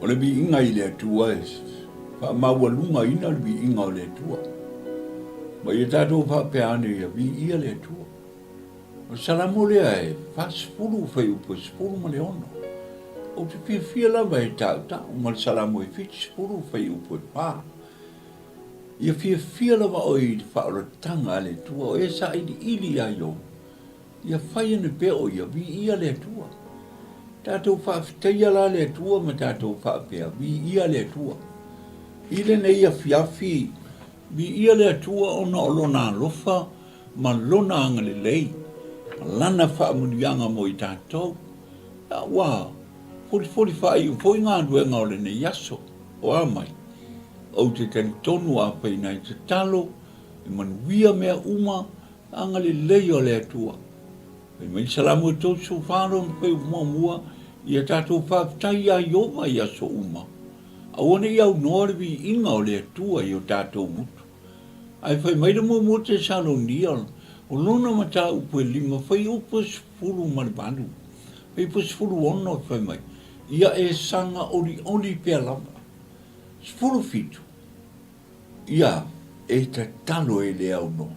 O le viiga i le Atua e faamaualugaina le viiga o le Atua. Ma ia tatou faapea ane ia viia le Atua. O le Salamo lea e 40 fuaiupu e 16. Ou te fiafia lava e tautau ma le Salamo e 70 fuaiupu e 4. Ia fiafia lava oe i le faaolataga a le Atua, o e sailiili ia Ioho. Ia fai ane pea o ia, viia le Atua. Tatou faafetaia la le Atua ma tatou faapea, viia le Atua. I lenei afiafi, viia le Atua ona o Lona alofa ma Lona agalelei, ma Lana faamanuiaga mo i tatou. Ia, ua folifoli faaiu foi galuega o lenei aso. O a mai? Ou te talitonu afai nai tatalo, e manuia mea uma, Agalelei o le Atua. Fai mai le Salamo e 34 lona fuaiupu muamua, Ia tatou faafetai iā Ieova i aso uma, aua ne i aunoa le viiga o le Atua i o tatou gutu. Ae fai mai le muamua Tesalonia, o lona mataupu e lima fuaiupu e 18, fuaiupu e 16 fai mai, Ia e saga olioli pea lava. 17. Ia, e tatalo e le aunoa.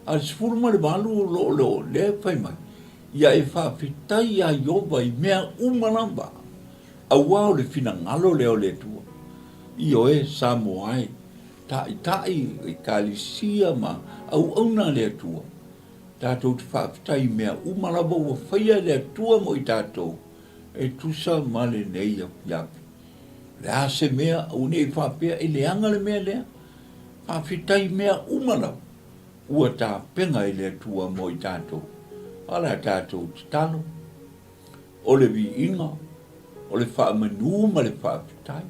A le 18 o lo o lo lea e fai mai, Ia e faafetai iā Ieova i mea uma lava, auā o le finagalo lea o le Atua. Ioe, Samoa e, Taitai, Ekalesia ma auauna a le Atua, tatou te faafetai i mea uma lava ua faia e le Atua mo i tatou, e tusa ma lenei afiafi. O le a se mea, aua ne i faapea e leaga le mea lea. Faafetai i mea uma lava ua tapena e le Atua mo i tatou. A o le a tatou tatalo, o le viiga, o le faamanu ma le faafetai.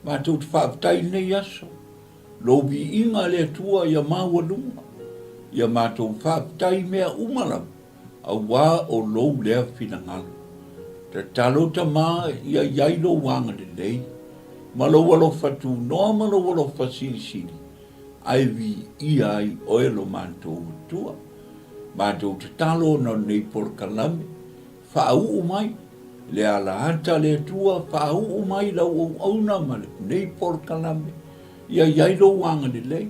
Matou te faafetai i lenei aso, lou viiga le Atua ia maualuga, ia matou faafetai i mea uma lava Auā o lou lea finagalo. Tatalo tama ia i ai lou agalelei, ma lou alofa tunoa ma lou alofa silisili, ae viia ai oe lo matou Atua. Matou tatalo ona o lenei polokalame, faauu mai le ala ata a le Atua, faauu mai lau auauna ma lenei polokalame, ia i ai lou agalelei.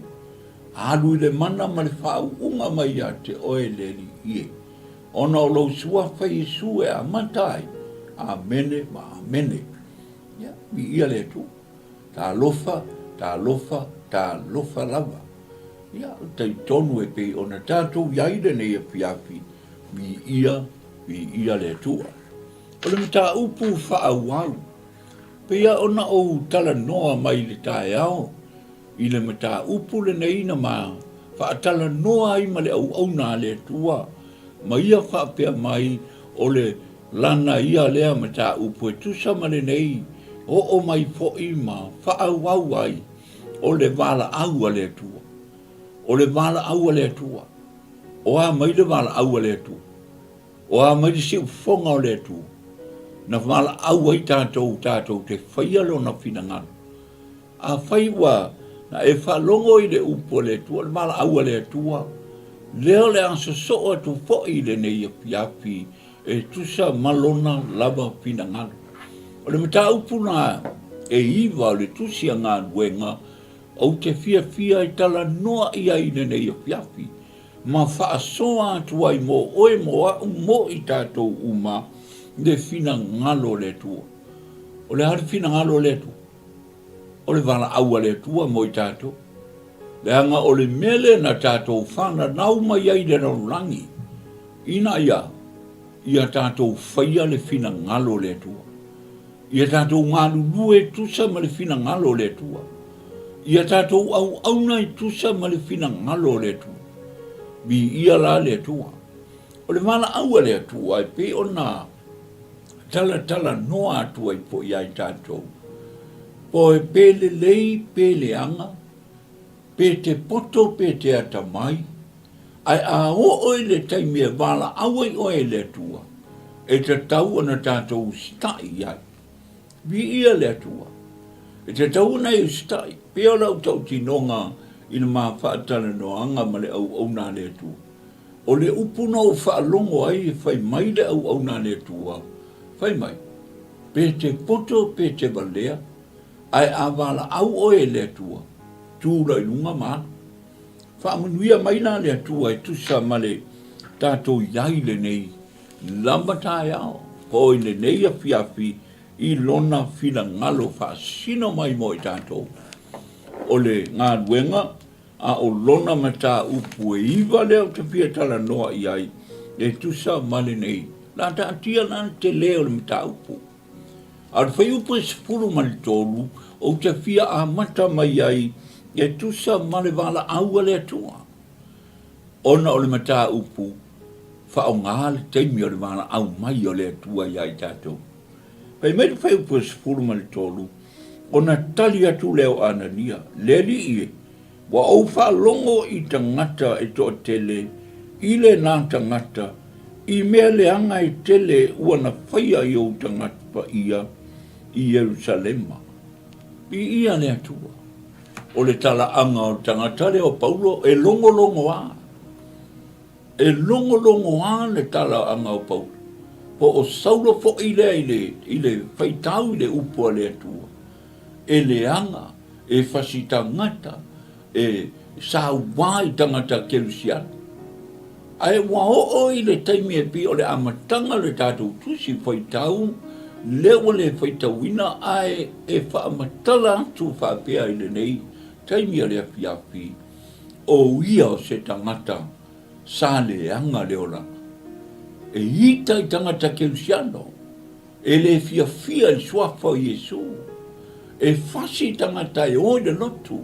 Alu i le mana ma le faauuga mai ia te oe le Alii e, ona o lou Suafa Iesu e amata ai. Amene ma Amene. Ia, viia le Atua. Talofa, talofa, talofa lava. Ia, o le talitonu e pei ona tatou i ai lenei afiafi, viia, viia le Atua. O le mataupu faaauau, pei lava ona ou talanoa mai i le taeao, I le mataupu lenei na ma faatalanoa ai ma le auauna a le Atua, ma ia faapea mai, o le lana ia lea mataupu e tusa ma lenei oo mai foi ma faaauau ai, o le valaau a le Atua. O le valaau a le Atua. O a mai le valaau a le Atua? O a mai le siufofoga o le Atua? Na valaau ai tatou, tatou te faia Lona finagalo. Afai ua na e faalogo i le upu a le Atua, le valaau a le Atua, lea o le a sosoo atu foi i lenei afiafi e tusa ma Lona lava finagalo. O le mataupu na e iva o le Tusi a Galuega, ou te fiafia e talanoa i ai i lenei afiafi, ma faasoa atu ai mo oe, mo au, mo i tatou uma, le finagalo o le Atua. O le a le finagalo o le Atua? O le valaau a le Atua mo i tatou, leaga o le mea lea na tatou fananau mai ai i le lalolagi, ina ia ia tatou faia le finagalo o le Atua, ia tatou galulue e tusa ma le finagalo o le Atua, ia tatou auauna e tusa ma le finagalo o le Atua. Viia la le Atua. O le valaau a le Atua e pei ona talatalanoa atu ai foi ia i tatou, po pe lelei pe leaga, pe te poto pe te atamai, ae a oo i le taimi e valaau ai oe e le Atua, e tatau ona tatou usitai i ai. Viia le Atua. E tatau ona e usitai, pei o lau tautinoga i le ma faatalanoaga ma le auauna a le Atua. O le upu na ou faalogo ai e fai mai le auauna a le Atua, fai mai, Pe te poto pe te valea, ae a valaau oe e le Atua, tu la i luga ma alu. Faamanuia mai la le Atua e tusa ma le tatou iai lenei lava taeao, po i lenei afiafi i lona finagalo faasino mai mo i tatou. O le galuega a o lona mataupu e iva lea ou te fia talanoa i ai e tusa ma lenei. La taatia la le tele o le mataupu. A o le fuaiupu e 13 ou te fia amata mai ai e tusa ma le valaau a le Atua. Ona o le mataupu, faaaoga le taimi o le valaau mai o le Atua iā i tatou. Fai mai le fuaiupu e 13, ona tali atu lea o Anania, Le Alii e, ua ou faalogo i tagata e toatele i lena tagata i mea leaga e tele ua na faia i ou tagata paia i Ierusalema. Viia le Atua. O le talaaga o le tagata lea o Paulo e logologoa. E logologoa le talaaga o Paulo. Po o Saulo foi lea i le, i le faitau i le upu a le Atua. E leaga, e fasi tagata, e saua i tagata kerisiano. Ae ua oo i le taimi e pei o le amataga o le tatou tusi faitau, lea ua le faitauina ae e faamatala atu faapea i lenei taimi o le afiafi, o ia o se tagata sa leaga le olaga. E ita i tagata kerisiano. E le fiafia i le suafa o Iesu. E fasi tagata e o i le lotu,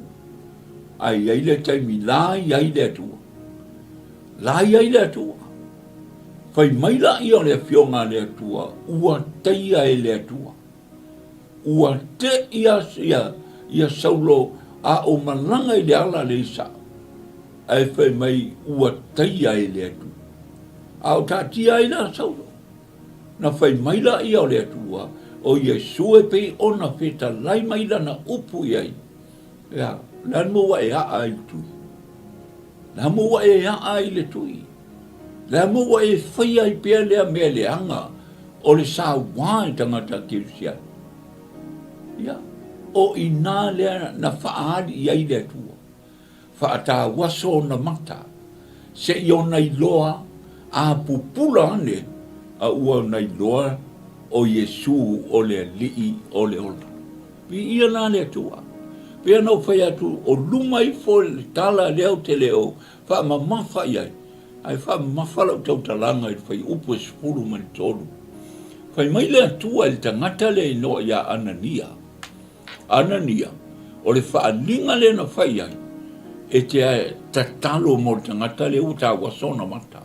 ae i ai le taimi la i ai le Atua. La i ai le Atua. Fai mai laia o le Afioga a le Atua, ua taia e le Atua. Ua te ia, ia, ia Saulo a o malaga i le ala le sao. Ae fai mai ua taia e le Atua. A o taatia ai la Saulo. Na fai mai laia o le Atua, o Iesu e pei ona fetalai mai lana upu i ai, Ea, o le a le mea ua e aa ai i le tui? O le a mea ua e aa ai i le tui? O le a mea ua e faia ai pea lea mea leaga o le saua i tagata kerisiano? Ia, o i inā lea na faaali i ai le Atua. Faatauaso ona mata, seia ona iloa a pupula ane a ua ona iloa o Iesu o le Alii o le ola. Viia la le Atua. Pei ona ou fai atu, o luma ifo le tala lea ou te le o faamamafa i ai, ae faamamafa lau tautalaga i le fuaiupu e 13. Fai mai le Atua i le tagata lea e igoa ia Anania, Anania, o le faaaliga lea na fai ai, e te tatalo mo le tagata lea ua tauaso ona mata.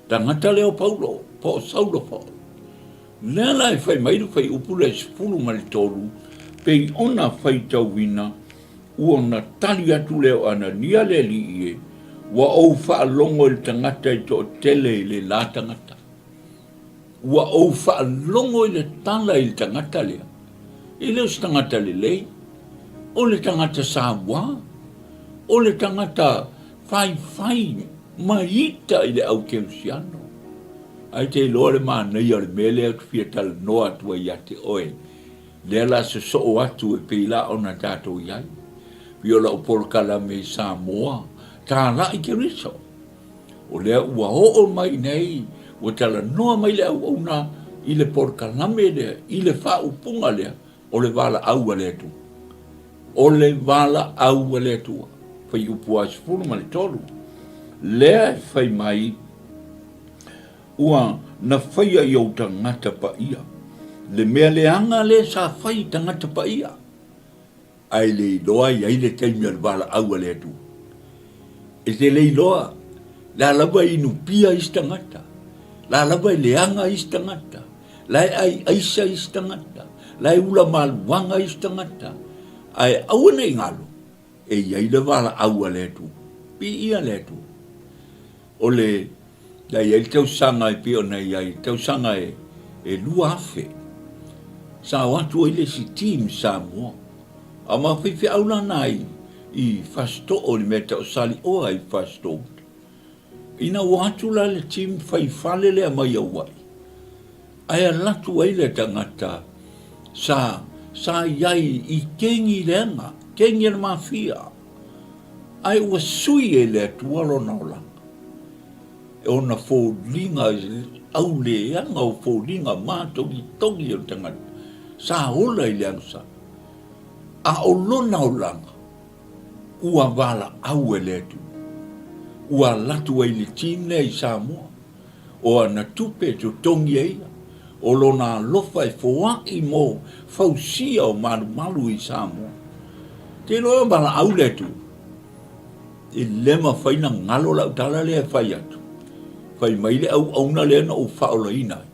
Tagata lea o Paulo, po o Saulo foi. Lea la e fai mai le fuaiupu lea 13, pei ona faitauina, ua na tali atu lea o Anania le alii e, ua ou faalogo i le tagata e toatele i le la tagata. Ua ou faalogo i le tala i le tagata lea, e le o se tagata lelei, o le tagata saua, o le tagata faifai ma ita i le au kerisiano. Ae te iloa le manaia o le mea lea ou te fia talanoa atu ai ia te oe, lea la sosoo atu e pei la ona tatou i ai. Pei o lau polokalame i Samoa, talai Keriso. O lea ua oo mai nei, ua talanoa mai le auauna i le polokalame lea, i le faaupuga lea, o le valaau a le Atua. O le valaau a le Atua. Fuaiupu 13. Lea e fai mai, ua na faia i ou tagata paia. Le mea leaga lea sa fai i tagata paia. Ae le iloa i ai le taimi o le valaau a le Atua. E te le iloa, la lava e inupia isi tagata, la lava e leaga isi tagata, la e ai aisa isi tagata, la e ula maluaga isi tagata, ae aua ne i galo, e i ai le valaau a le Atua. Viia le Atua. O le, la i ai le tausaga e pei ona i ai, tausaga e, e 2000, sa o atu ai le isi team i Samoa. A o ma faifeau la na i, i Fasitoo, i le mea e tau o Salioa i Fasitoo. Ina ua atu la le team fai fale lea mai Aua'i, ae alu atu ai le tagata. Sa, sa i ai i kengi leaga, kengi a le mafia, ae ua sui e le Atua lona olaga. E ona foliga auleaga o foliga matogitogi o le tagata, sa ola i le agasala. A o lona olaga, ua valaau e le Atua. Ua alu atu ai le team lea i Samoa. O ana tupe e totogi e ia, o lona alofa e foai mo fausia o malumalu i Samoa. Te iloa e valaau le Atua. E le mafai na galo lau tala lea e fai atu. Fai mai le auauna lea na ou faaolaina ai.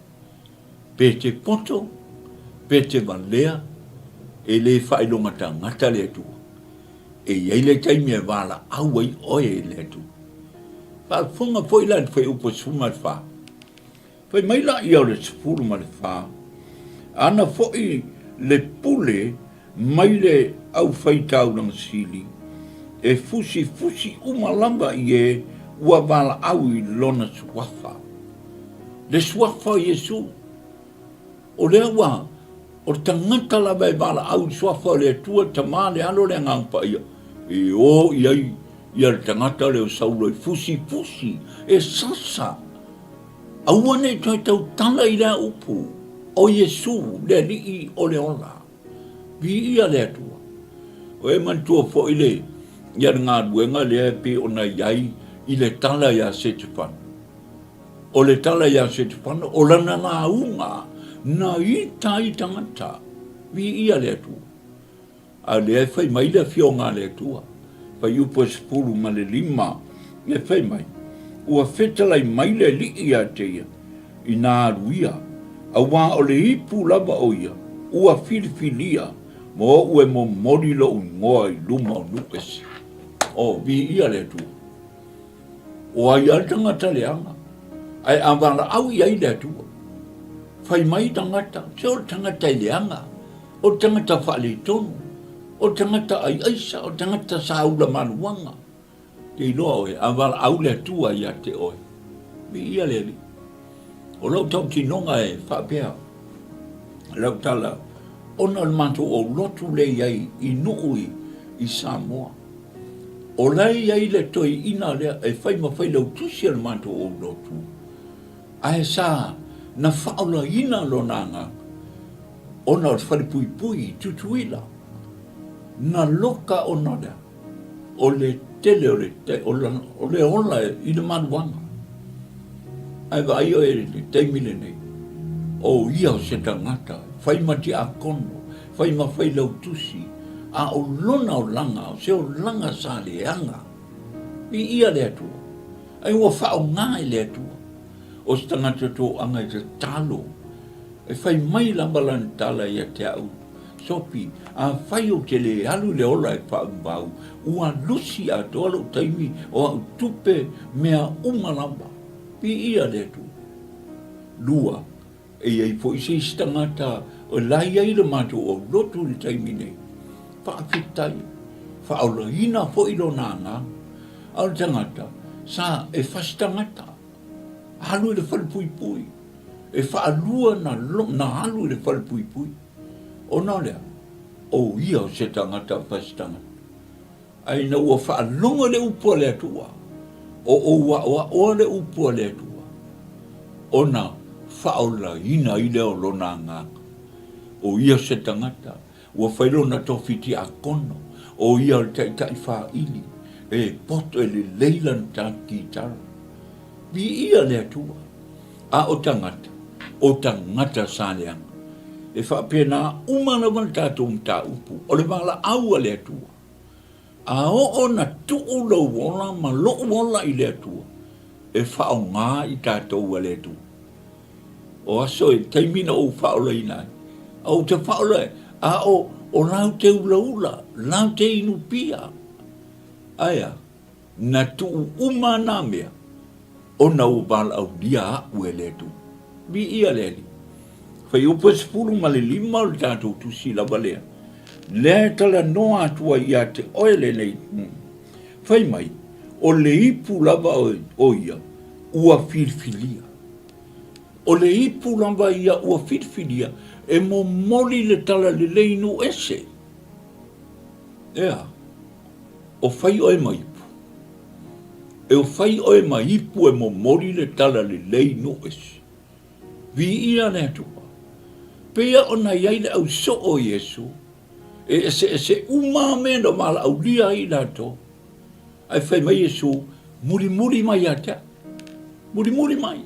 Pe te poto, pe te valea, e le faailoga tagata le Atua. E i ai le taimi e valaau ai oe i le Atua. Faafofoga foi la i le fuaiupu 14. Fai mai laia o le 14, ana foi le pule mai le aufaitaulaga sili, e fusifusi uma lava i e ua valaau i lona suafa. Le suafa o Iesu. O lea ua, o le tagata lava e valaau i le suafa o le Atua, le Tama, le Alo, le Agaga Paia, e o i ai ia le tagata lea o Saulo e fusifusi, e sasa. Aua ne i toe tautala i lea upu, o Iesu le Alii o le ola. Viia le Atua. O e manatua foi le, ia le galuega lea e pei ona i ai i le tala ia Setefano. O le tala ia Setefano, o lana lauga na ita ai tagata. Viia le Atua. A o lea e fai mai le Afioga a le Atua, fuaiupu e 15, e fai mai, Ua fetalai mai le Alii ia te ia, ina alu ia, auā o le ipu lava o ia, ua filifilia mo oʻu e momoli loʻu igoa i luma o nuu ese. O, viia le Atua. O ai lava le tagata leaga, ae a valaau i ai le Atua, fai mai tagata, se o le tagata e leaga, o le tagata faaletonu, o le tagata aiaisa, o le tagata saula maluaga. Te iloa oe, a valaau le Atua ia te oe, viia le Alii. O lau tautinoga e faapea, lau tala, ona o le matou aulotu lea i ai i nuu i Samoa, O la e i ai le toeaina lea e fai ma failautusi a le matou aulotu, ae sa na faaolaina lona agaga ona o le falepuipui i Tutuila. Na loka ona lea o le tele o le, o le ola i le maluaga. Ae vaai oe i le taimi lenei, o ia o se tagata, fai ma tiakono, fai ma failautusi, a o lona olaga, o se olaga sa leaga. Viia le Atua, ai ua faaaoga e le Atua. O se tagata toaga e tatalo, e fai mai lava lana tala ia te au, Sopi, afai ou te le alu i le ola e faaumau, ua lusi atoa lou taimi o au tupe mea uma lava. Viia le Atua. Lua, E i ai foi se isi tagata o la e i ai le matou aulotu i le taimi nei. Faafetai, faaolaina foi lona agaga. A o le tagata, sa e fasi tagata, alu i le falepuipui, e faalua na, na alu i le falepuipui. Ona o le a? O ia o se tagata fasi tagata. Ae ina ua faalogo le upu a le Atua, o ou aʻoaʻoa le upu a le Atua, ona faaolaina ai lea o lona agaga. O ia se tagata ua fai lona tofi tiakono, o ia o le taitai faili, e poto e lelei lana tala kitara. Viia le Atua, a o tagata, o tagata sa leaga. E faapena uma lava le tatou mataupu, o le valaau a le Atua. A oo na tuu lou ola ma lou ola i le Atua, e faaaoga i tatou a le Atua. O aso e taimi na ou faaolaina ai, a ou te faaola ai, a o, o lau te ulaula, lau te inu pia. Ae a? Na tuu uma nā mea, ona ua valaaulia aʻu e le Atua. Viia le Alii. Fuaiupu e 15 o le tatou tusi lava lea, lea e talanoa atu ai ia te oe lenei. Fai mai, o le ipu lava o ia ua filifilia. O le ipu lava ia ua filifilia. E momoli le talalelei i nuu ese. Ea, o fai oe ma ipu. E o fai oe ma ipu e momoli le talalelei i nuu ese. Viia le Atua. Pei ona i ai le au soo o Iesu, e eseese uma mea na valaaulia ai i latou. Ae fai mai Iesu, Mulimuli mai ia te au. Mulimuli mai.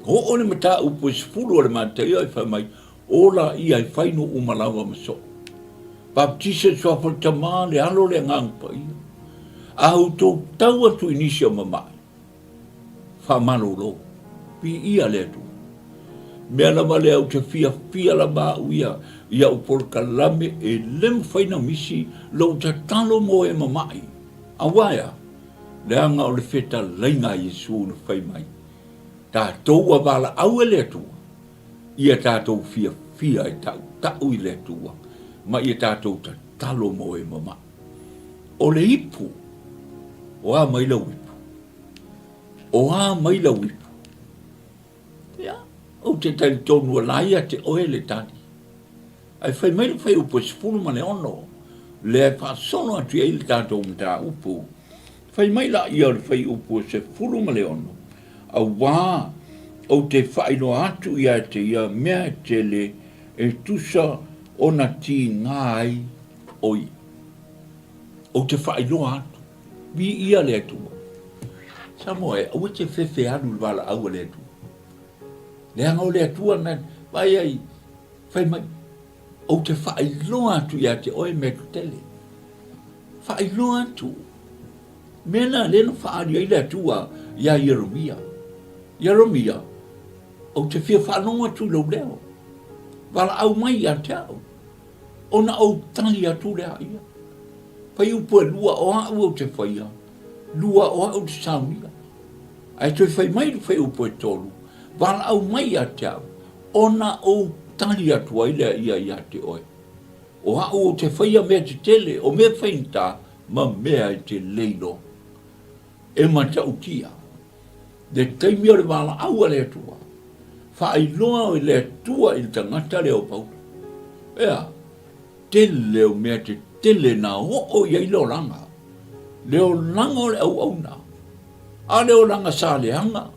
Oo le mataupu e 10 o le Mataio ae fai mai, O laia e fai nuu uma lava ma soo. Baptisa i le suafa o le Tama, le Alo, le Agaga Paia. A outou tau atu i nisi o mamae, faamalolo, viia le Atua. Mea lava lea ou te fiafia lava au ia i au polokalame e le mafai na misi lou tatalo mo e mama'i. Aua e a? Leaga o le fetalaiga a Iesu na fai mai, Tatou ua valaau e le Atua, ia tatou fiafia e taʻutaʻu i le Atua ma ia tatou tatalo mo e mama'i. O le ipu, o a mai lau ipu? O a mai lau ipu? Ia, ou te talitonu o la ia te oe le tali. Ae fai mai le fuaiupu e 16, lea e faasolo atu i ai le tatou mataupu. Fai mai laia o le fuaiupu e 16, Auā ou te faailoa atu ia te ia mea e tele e tusa ona tigā ai o ia. Ou te faailoa atu. Viia le Atua. Samoa e, aua te fefe alu i le valaau a le Atua. Leaga o le Atua na vaai ai, fai mai, ou te faailoa atu ia te oe mea tetele. Faailoa atu. Mea na lea na faaali ai le Atua iā Ieremia. Ieremia, ou te fia faalogo atu i lou leo. Valaau mai ia te au. Ona ou tali atu lea ia. Fai upu e lua o au ou te faia, lua o au te saunia. Ae toe fai mai le fuaiupu e tolu, valaau mai ia te au, ona ou tali atu ai lea ia ia te oe. O au ou te faia mea tetele, o mea faigata, ma mea e te le iloa. E matautia le taimi o le valaau a le Atua, faailoa e le Atua i le tagata lea o Paulo. Ea, tele o mea tetele na oo i ai le olaga, le olaga o le auauna, a le olaga sa leaga,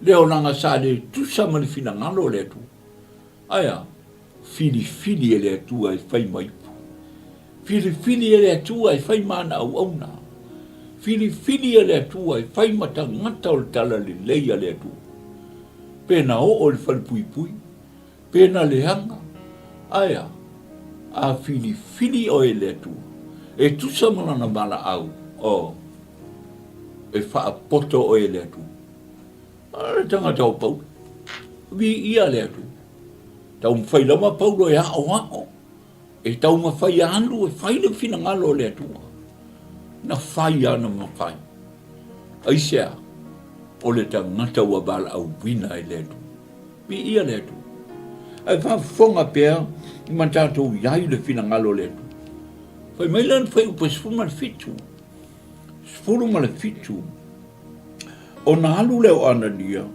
le olaga sa le tusa ma le finagalo o le Atua. Ae a? Filifili e le Atua e fai ma ipu. Filifili e le Atua e fai ma ana auauna. Filifili e le Atua e fai ma tagata o le talalelei a le Atua. Pe na oo i le falepuipui, pe na leaga, ae a? A filifili oe e le Atua, e tusa ma Lana valaau, oh, e faapoto oe e le Atua. A le tagata o Paulo, viia le Atua. Taumafai lava Paulo e aoao, e taumafai alu e fai le finagalo o le Atua. Na fai ana mafai. Aisea? O le tagata ua valaauina e le Atua. Viia le Atua. Ae faafofoga pea ma tatou i ai le finagalo o le Atua. Fai mai lana fuaiupu e 17. 17. Ona alu lea o Anania,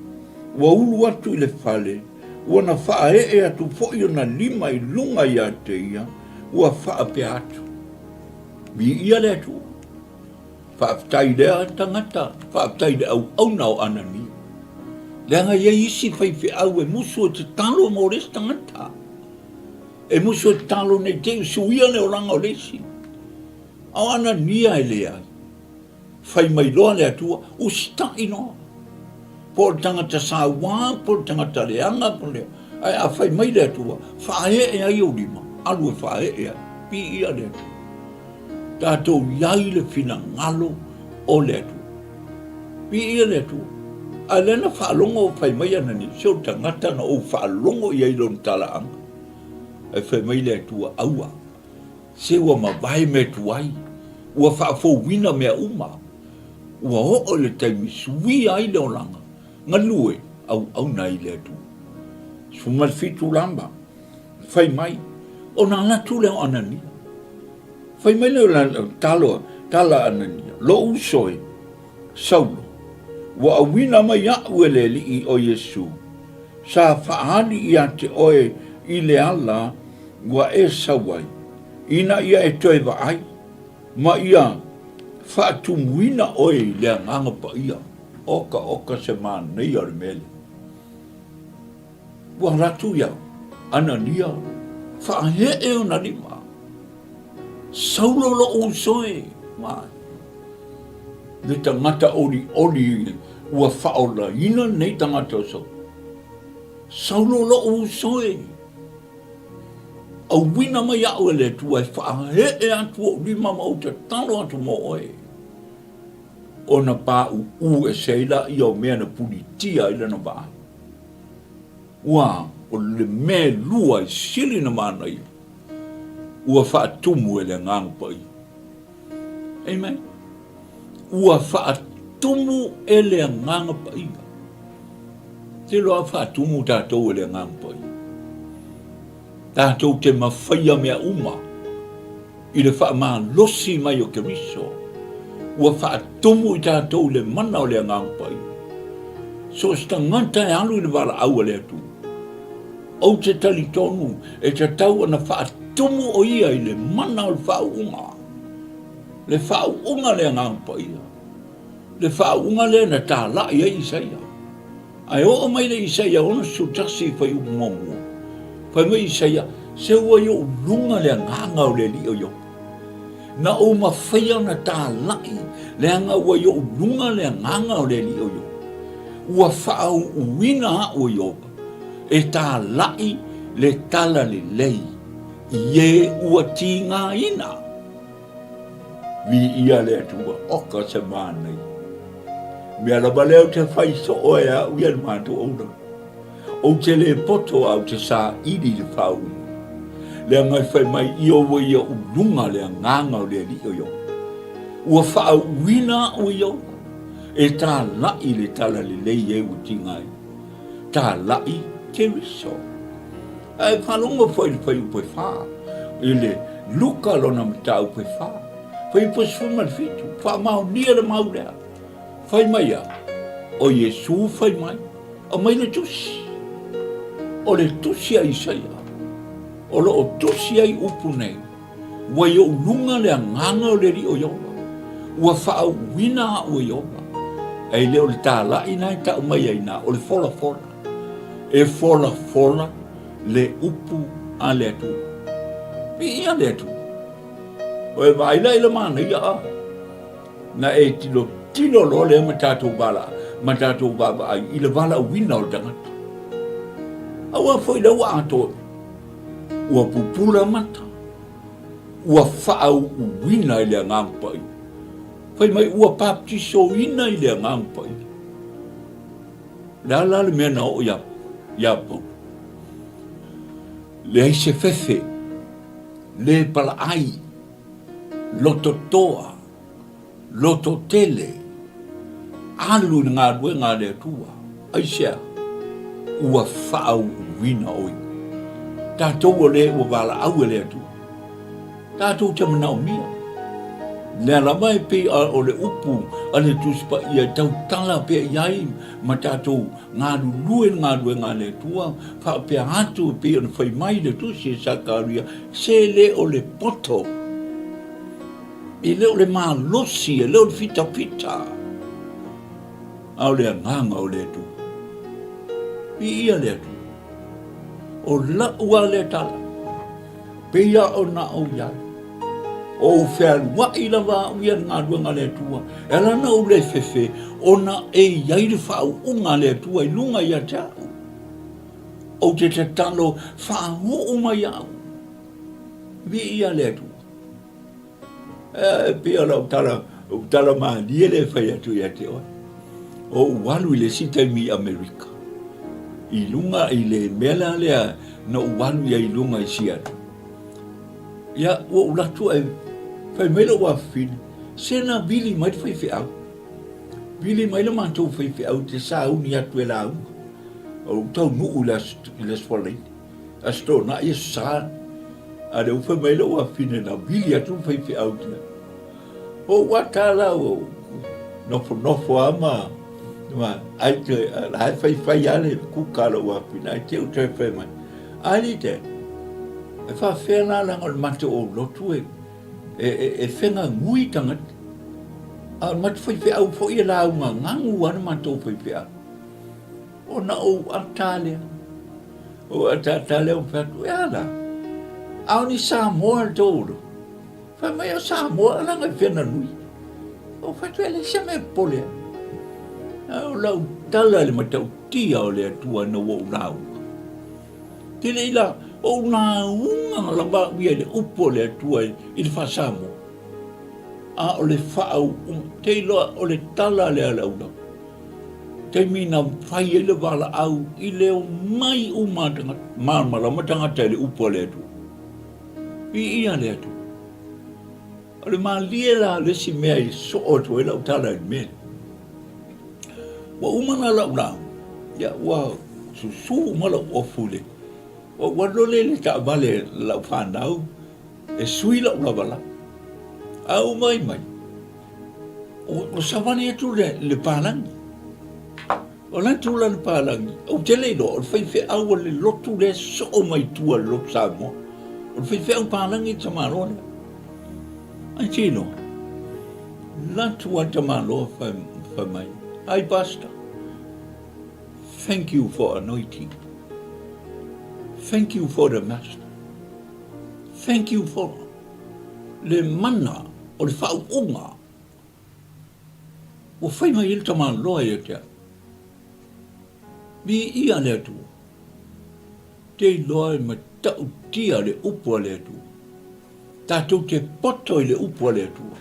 ua ulu atu i le fale, ua na faaee atu foi ona lima i luga ia te ia, ua faapea atu, Viia le Atua. Faafetai i lea tagata, faafetai i le auauna o Anania. Leaga e i ai isi faifeau e musu e tatalo mo le isi tagata. E musu e tatalo ne i te i suia le olaga o le isi. A o Anania e leai. Fai mai loa le Atua, usitai loa. Po o le tagata sauā, po o le tagata leaga, po o le... Ae a fai mai le Atua, faaee ai ou lima, alu e faaee ai. Piia le Atua. Tatou i ai le finagalo o le Atua. Piia le Atua. A lea na faalogo o fai mai Anania, se o le tagata na ou faalogo i ai i lona talaaga. Ae fai mai le Atua, aua. Se ua mavae mea tuai, ua faafouina mea uma. Ua oo i le taimi suia ai le olaga, galue auauna ai le Atua. 17 lava, fai mai, ona alu atu lea o Anania. Fai mai lea o talo, tala Anania, lou uso e, Saulo, ua auina mai aʻu e le Alii o Iesu, sa faaali ia te oe i le ala ua e sau ai, ina ia e toe vaai, ma ia faatumuina oe i le Agaga Paia. Oka oka se manaia o le mea lea. Ua alu atu ia Anania, faaee ona lima. Saulo lou uso e, mai. Le tagata olioli ua faaolaina lenei tagata o Saulo. Saulo lou uso e. Auina mai au e le Atua e faaee atu ou lima ma ou tatalo atu mo oe. Ona pauu ese ai laia o mea na pulitia ai lana vaai. Ua o le mea e lua e sili na manaia, ua faatumu e le Agaga Paia. Amen. Ua faatumu e le Agaga Paia. Te loa faatumu tatou e le Agaga Paia. Tatou te mafaia mea uma i le faamalosi mai o Keriso, ua faatumu i tatou i le mana o le Agaga Paia. So o se tagata e alu i le valaau a le Atua, ou te talitonu e tatau ona faatumu o ia i le mana o le faauuga, le faauuga a le Agaga Paia, le faauuga lea na talai ai Isaia. Ae oo mai le Isaia 61 fuaiupu muamua, fai mai Isaia, Se ua i ou luga le agaga o le Alii o Iopa. Na ou mafaia ona talai, leaga ua i ou luga le agaga o le Alii o Iopa. Ua faauuina au e Iopa e talai le talalelei i e ua tigaina. Viia le Atua, oka se manaia. Mea lava lea ou te fai soo e au ia le matou aulana. Ou te le poto a ou te saili i le faauuga. Leaga e fai mai ia ua ia uluga le agaga o le Alii o Ioba. Ua faauuina au e Ioba e talai le talalelei e ua tiga ai. Talai Keriso. Ae faalogo foi i le fuaiupu e fa, i le Luka lona mataupu e fa, fuaiupu e 17, faamaonia le mau lea. Fai mai a, o Iesu fai mai, aumai le tusi. O le tusi a Isaia, o lo o tusi ai upu nei, Ua i ou luga le agaga o le Alii o Ioba, ua faauuina au e Ioba. Ae le o le talai na e tau mai ai na, o le folafola. E folafola le upu a le Atua. Viia le Atua. O e vaai la i le manaia a. Na e tilotilo loa lea ma tatou vala, ma tatou vaavaai i le valaauina o le tagata. Aua foi lea ua atoa. Ua pupula mata, ua faauuina i le Agaga Paia. Fai mai ua baptisoina i le Agaga Paia. Le a la le mea na oo ia, ia Paulo? Leai se fefe, le palaai, lototoa, Lototele, alu i le galuega a le Atua. Aisea? Ua faauuina oe. Tatou o le ua valaau e le Atua. Tatou te manaomia. Lea lava e pei o le upu a le Tusi Paia e tautala pea i ai ma tatou galulue i le galuega a le Atua, faapea atu e pei ona fai mai le Tusi e Sakaria, se le o le poto. E le o le malosi, e le o le fitafita, a o le agaga o le Atua. Viia le Atua. O la'u a lea tala, pei a ona ou i ai. O ou fealuai lava au ia i le galuega a le Atua, e ala ona ou le fefe, ona e i ai le faauuga a le Atua i luga ia te au. Ou te tatalo faauu mai au. Viia le Atua. E pei o lau tala, ou tala malie lea e fai atu ia te oe. O ou alu i le isi taimi i Amerika, i luga i le mea la lea na ou alu ai i luga i Seattle. Ia, ua ou alu atu ae fai mai lou afafine, se na vili mai le faifeau. Vili mai le matou faifeau te sauni atu e lauga. O ou taunuu i le Aso Faraile. Aso Toonai, Aso Sa, a lea ua fai mai lou afafine na vili atu le faifeau tia. O ou ata la ua nofonofo lava ma, ma ai te, la e faifai lava le kuka a lou afafine, ae te i ua toe fai mai. Ai le te, e faafefea la leaga o le matou aulotu e, e, e, e fegagui tagata. A o le matou faifeau foi e lauga gagu lava le matou faifeau. Ona ou ata lea. Ou ataata lea ou fai atu, e a la? A o ni Samoa le tou lotu? Fai mai o Samoa leaga e fenanui. Ou fai atu, e leai se mea e popole ai. A o lau tala i le matautia o le Atua ina ua ou lauga. Te le i la, o ou lauga lava au ia i le upu a le Atua i le faa-Samoa. A o le faauuga, te iloa o le tala lea a le aulapa. Taimi na fai ai le valaau i le omai uma a tagata, malamalama tagata i le upu a le Atua. Viia le Atua. O le malie la le isi mea i soo atu ai lau tala i le mea. Ua uma la lau lauga, ia ua susu uma lau ofu i le, ua ou alu loa lea i le taavale a lau fanau e sui lau lavalava. A ou vaai mai, ua savali atu le, le palagi. O la atu la le palagi, ou te le iloa, o le faifeau a le lotu lea e soo mai tua i le lotu Samoa. O le faifeau palagi le tamaloa lea. Ai te iloa, la atu a le tamaloa fai, fai mai, Hi Pastor, thank you for anointing. Thank you for the master. Thank you for le mana o le faauuga ua fai mai ai le tamaloa ia te au. Viia le Atua. Te iloa e matautia le upu a le Atua. Tatou te poto i le upu a le Atua.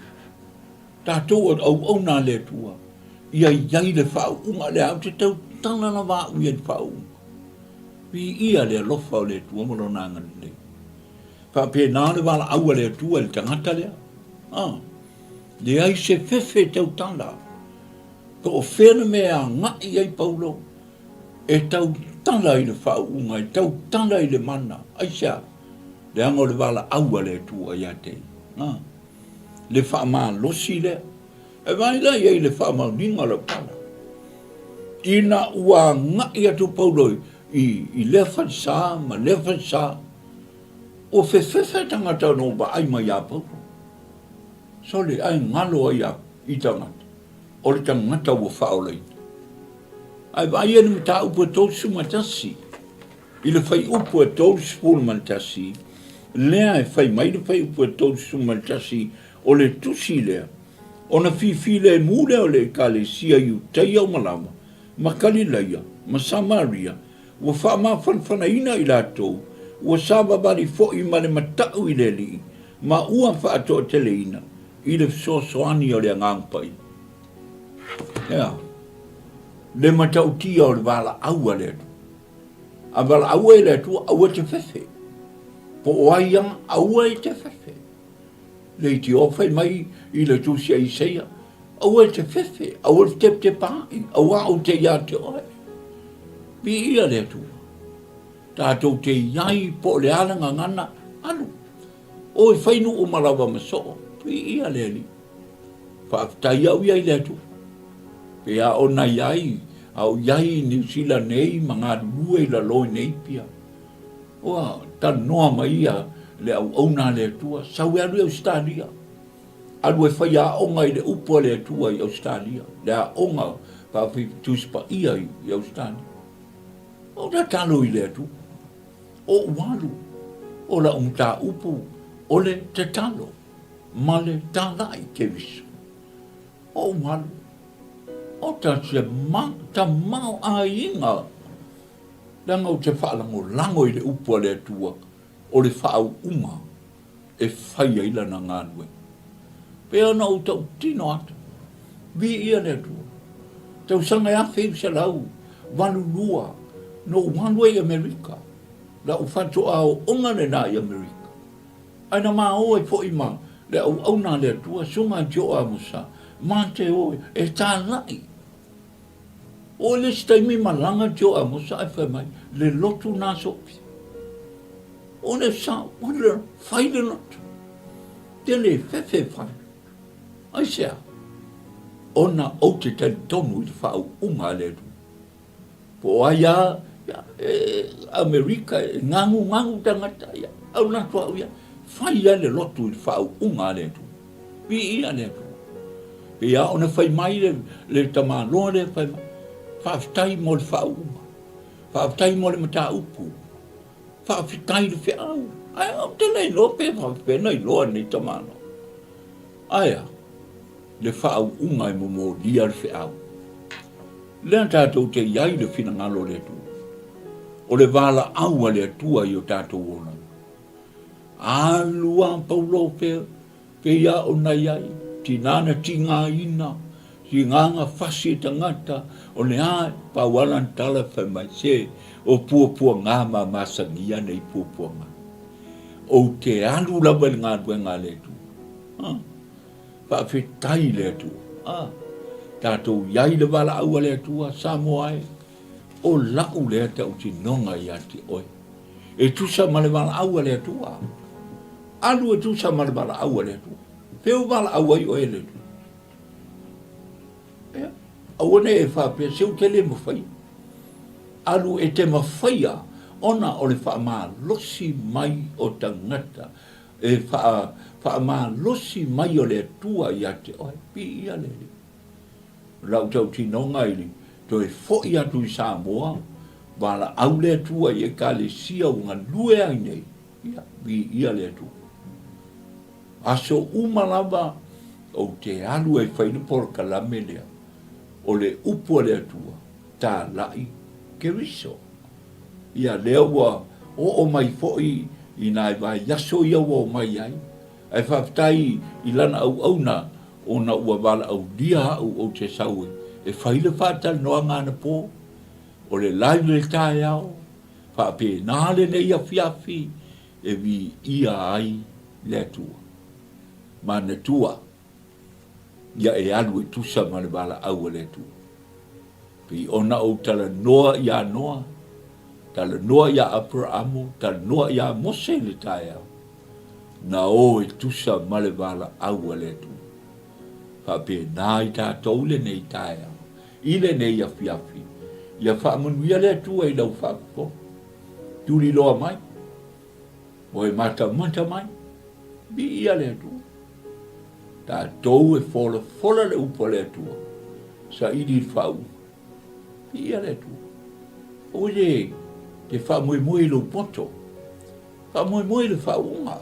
Tatou o auauna a le Atua. Ia i ai le faauuga lea, ou te tautala lava au ia i le faauuga. Viia le alofa o le Atua ma lona agalelei. Faapena le valaau a le Atua i le tagata lea. A, leai se fefe e tautala. Po o fea le mea e agai ai Paulo, e tautala i le faauuga, e tautala i le mana. Aisea? Leaga o le valaau a le Atua ia te ia. A, le faamalosi lea. E vaai la i ai i le faamaoniga o lau tala. Ina ua agai atu Paulo i, i lea falesa ma lea falesa, Ua fefefe tagata na ou vaai mai ia Paulo. Sole, ae galo ai a i tagata, o le tagata ua faaolaina. Ae vaai ai le mataupu e 31, i le fuaiupu e 31, lea e fai mai le fuaiupu e 31, o le tusi lea, ona fifilemu lea o le Ekalesia Iutaia uma lava, ma Kalilaia, ma Samaria, Ua faamafanafanaina i latou, ua savavali foi ma le matau i le Alii, ma ua faatoateleina i le fesoasoani o le Agaga Paia. Ea, le matautia o le valaau a le Atua. A valaau ai le Atua, aua e te fefe. Po o ai lava, aua e te fefe. Leitioa fai mai i le tusi a Isaia, Aua e te fefe, aua e te tepatepaai, auā ou te iā te oe. Viia le Atua. Tatou te iai po o le a le gagana, alu. Oi, fai nuu ma lava ma soo. Viia le Alii. Faafetai au ia i le Atua. Pe a ona iai, a o iai i Niu Sila nei ma galulue i lalo i Neipia. Ua talanoa mai ia le auauna a le Atua, sau e alu i Ausetalia. Alu e fai aoga i le upu a le Atua i Ausetalia, le aoga faa-Tusi Paia i Ausetalia. Ou tatalo i le Atua, ou alu, o lau mataupu o le tatalo ma le talai Keriso. Ou alu, o ta se ma, tamaoaiga leaga ou te faalagolago i le upu a le Atua o le faauuga e fai ai lana galuega. Pei ona ou tautino atu, viia le Atua. Tausaga e 1982 na ou alu ai i Amerika, lau faatoa aooga lena i Amerika. Ae na ma o ai foi ma le auauna a le Atua, Susuga Tio Amosa, ma te o e talai. O le isi taimi malaga Tio Amosa ae fai mai, le lotu na sopi. O le sa, o le fai le lotu. Te le fefe fai. Aisea? Ona ou te talitonu i le faauuga a le Atua. Po o ai lava Ia, e, Amerika, e gagugagu tagata, ia, au lato au ia, fai lava le lotu i le faauuga a le Atua. Viia le Atua. Pei lava ona fai mai le, le tamaloa lea fai mai, faafetai mo le faauuga, faafetai mo le mataupu, faafetai le feau. Ae ou te le iloa pe faapefea ona iloa e lenei tamaloa. Ae a? Le faauuga e momolia le feau. Lea tatou te i ai le finagalo o le Atua. O le valaau a le Atua i o tatou olaga. Alu a Paulo pe, pei a ona i ai, tina na tigaina, tiga na fasi e tagata, o le a, pau a lana tala fai mai, se, o puapuaga ma masagia nei puapuaga. Ou te alu lava i le galuega a le Atua. Ha. Faafetai i le Atua. A, tatou i ai le valaau a le Atua, Samoa e, o la'u lea tautinoga ia te oe. E tusa ma le valaau a le Atua. Alu e tusa ma le valaau a le Atua. Fea o valaau ai oe e le Atua? Ea, aua ne i e faapea, se ou te le mafaia. Alu e te mafaia ona o le faamalosi mai o tagata E faamalosi mai o le Atua ia te oe. Piia le Alii. O lau tautinoga i le toe foi atu i Samoa, valaau le Atua i Ekalesia ua galue ai nei, ia, viia le Atua. Aso uma lava ou te alu e fai le polokalame lea, o le upu a le Atua, talai Keriso. Ia, lea ua oo mai foi i nai vaiaso ia ua omai ai, ae faafetai i lana auauna ona ua valaaulia au ou te sau e fai le faatalanoaga anapo, o le live le taeao, faapena lenei afiafi e viia ai le Atua. Manatua, ia e alu e tusa ma le valaau a le Atua. Pei ona ou talanoa iā Noa, talanoa iā Aperaamu, talanoa iā Mose i le taeao, na o e tusa ma le valaau a le Atua. Faapena i tatou i lenei taeao, i lenei afiafi, ia faamanuia le Atua i lau faafofoga. Tuliloa mai, o e matamata mai, viia le Atua. Tatou e folafola le upu a le Atua, saili i le faauuga. Viia le Atua. Aua le te faamoemoe i lou poto. Faamoemoe i le faauuga.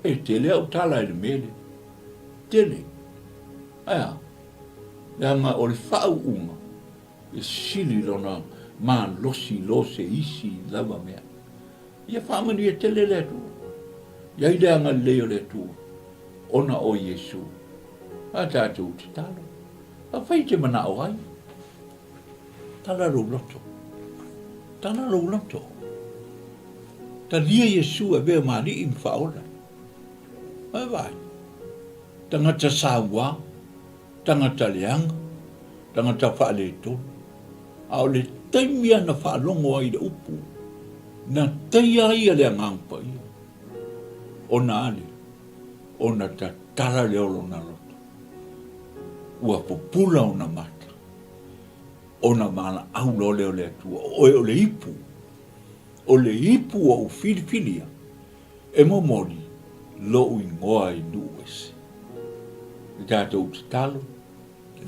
E tele au tala i le mea lea. Tele. Ae a? Leaga o le faauuga e sili lona malosi lo se isi lava mea. Ia faamanuia tele le Atua. I ai le agalelei o le Atua ona o Iesu. A tatou tatalo. Afai e te manao ai, tala lou loto. Tala lou loto. Talia Iesu e avea ma Alii ma Faaola. Vai vai. Tagata saua, tagata leaga, tagata faaletonu. A o le taimi lava na faalogo ai i le upu, na taia ai e le Agaga Paia, ona ale, ona tatala lea o lona loto. Ua pupula ona mata, ona valaau loa lea o le Atua, o oe o le ipu, o le ipu ua ou filifilia e momoli lou igoa i nuu ese. E tatou tatalo,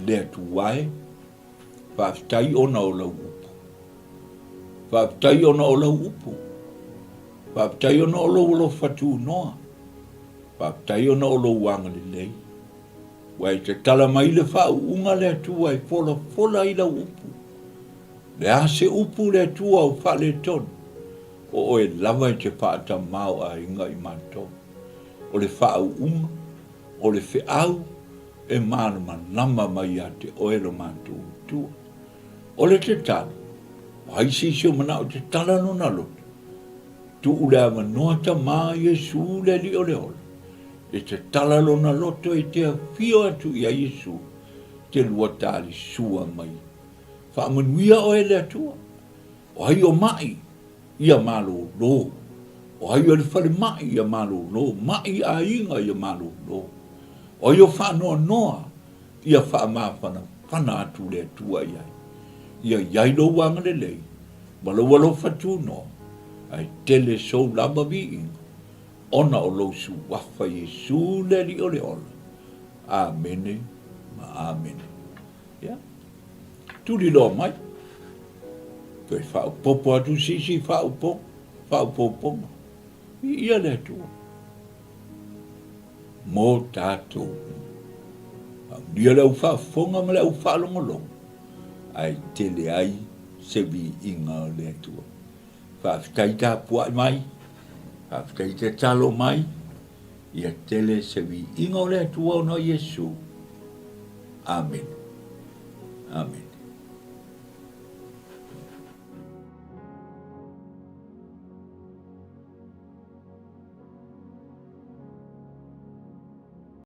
le Atua e, Faafetai ona o lau upu. Faafetai ona o lau upu. Faafetai ona o lou alofa tunoa. Faafetai ona o lou agalelei. Ua e tatala mai le faauuga le Atua e folafola ai lau upu. Le a se upu le Atua o faaletonu, o oe lava e te faatamaoaiga i matou. O le faauuga, o le feau, e malamalama mai ia te oe lo matou Atua. O le tatalo, o ai se isi o manao tatala lona loto, tuu le avanoa Tama Iesu le Alii o le ola, e tatala lona loto e te afio atu ia Iesu te lua talisua mai. Faamanuia oe le Atua. O ai o maʻi, ia malōlō. O ai o le falemai, ia malōlō. Maʻi aiga, ia malōlō. O ai o faanoanoa, ia faamafanafana atu le Atua i ai. Ia i ai lou agalelei. Ma lou alofa tunoa, ae tele sou lava viiga, ona o lou Suafa Iesu le Alii o le ola. Amene ma amene. Ia, tuli loa mai, toe faaopoopo atu se isi faaopoopoga. Viia le Atua mo tatou uma. Faaulia le au faafofoga ma le au faalogologo, ae tele ai se viiga o le Atua. Faafetai tapuai mai, faafetai tatalo mai, ia tele se viiga o le Atua ona o Iesu. Amene. Amene.